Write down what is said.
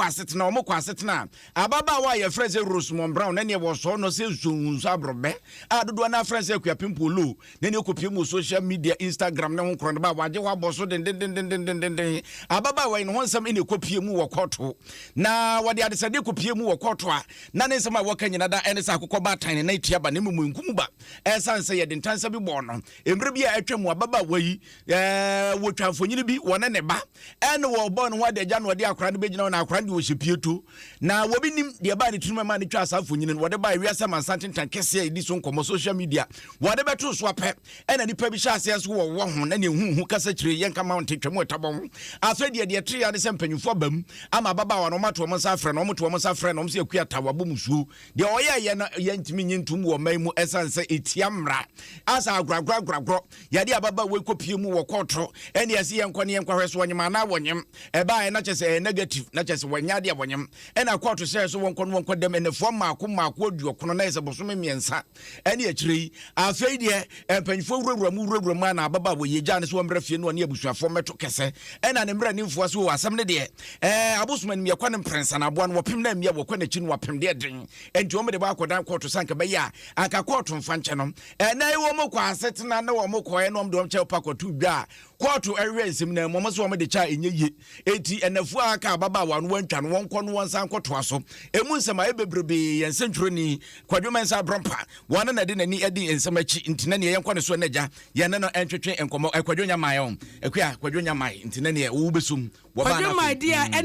Asetena, wɔn kɔ asetena a, ababaawa a yɛfrɛ sɛ Rosemond Brown na neɛ wɔsɔɔ no sɛ nsuonwunso aborɔbɛ a dodoɔ no afrɛ sɛ Akuapem Polo na neɛ kɔpie mu social media, Instagram ne ho korɔ no ba wagye hɔ abɔ so dendendendendenden. Ababaawa yi ne ho nsɛm ɛna ɛkɔpie mu wɔ kɔɔto, na wɔde adesɛdeɛ kɔpie mu wɔ kɔɔto a na ne nsɛm a wɔka nyina da ɛne sɛ akokɔ baatan ne nan tua ba na mmom nkum ba, ɛsiane sɛ yɛde ntansa bi bɔɔ no mmerɛ bi a atwa mu. Ababaawa yi wɔtwa mfonyini bi wɔne ne ba ɛne wɔbɔ ne ho adagya na ɔde akora no bɛgyina hɔ na akora no de wɔhyɛ pieto na wɔbi nim deɛ baa ne tirim ma ne twa saa mfonyini no. Wɔde baa wiase amansa ntentan kɛseɛ a ɛdi so nkɔmmɔ, social media, wɔde bɛto so apɛ ɛna nipa bi hyɛ aseɛ so wɔwɔ ho na ne huhu kasa kyerɛ yɛnka ma nte twam ɛtabɔ ho. Afei deɛ tere ya ne sɛ mpanyinfoɔ aba mu ama ababaawa no ɔmato wɔn nsa afrɛ no, ɔmoto wɔn nsa frɛ no, ɔmo sɛ akua ta wabɔ musuo deɛ ɔyɛ yɛ no yɛntumi nye ntom wɔ ɔman mu ɛsiane sɛ ɛtia mmara asa agoragoragoragorɔ. Yɛde ababaawa yi kɔpie mu wɔ kɔɔto ɛne ɛsɛ yɛnkɔ ne yɛnkɔhwɛ so wɔnyem anaa wɔnyem. Ɛbaeɛ na kyɛ sɛ ɛyɛ negative, na kyɛ sɛ wɔnyɛ adeɛ wɔnyem. Ɛna kɔɔto hyɛɛ so wɔnkɔ no wɔnkɔ dɛm ɛnɛfoɔ mmaako mmaako 90 na yɛ sɛ bosome 3 ɛne akyire yi. Afei deɛ mpanyinfoɔ wurawura mu wurawura mu a na ababaawa yi gyaa ne so wɔmmrɛ fie no ɔne abusuafoɔ mmɛto kɛsɛ. Ɛna ne mmerɛ nimfoɔ so asɛm no deɛ abosom anim yɛkɔ ne mprɛnsa na aboa no wɔpem na mmea wɔkɔ n'akyi no wɔpem deɛ den nti wɔn de bɔ akɔdan kɔɔto sɛ anka bɛyɛ a anka kɔɔto mfa nkyɛ no. Ɛnɛ yi wɔn kɔ asetena ne wɔn kɔɛ na wɔn de wɔn kyɛw pa kɔto dwa a kɔɔto ɛhwɛ nsɛm na wɔn nso wɔn de kyɛ a ɛnyɛ yie. Eti ɛnɛfoɔ a aka ababaawa no wɔntwa no wɔn kɔ no wɔn nsa nkɔtoa so. Emu nsɛm ayɛ bebrebe. Yɛn nsɛntwerɛni Kwadwo Mensah Brɔmpa wɔn na de n'ani adi nsɛm akyi, nti na neɛ yɛnkɔ ne so ɛnɛ gya yɛn ne no ɛntwetwe nkɔmmɔ. Kwadwo nya mae ɔn akua Kwadwo nya mae, nti na neɛ wo bɛsum wɔbaa Kwadwo no mae afei. deɛ ɛne.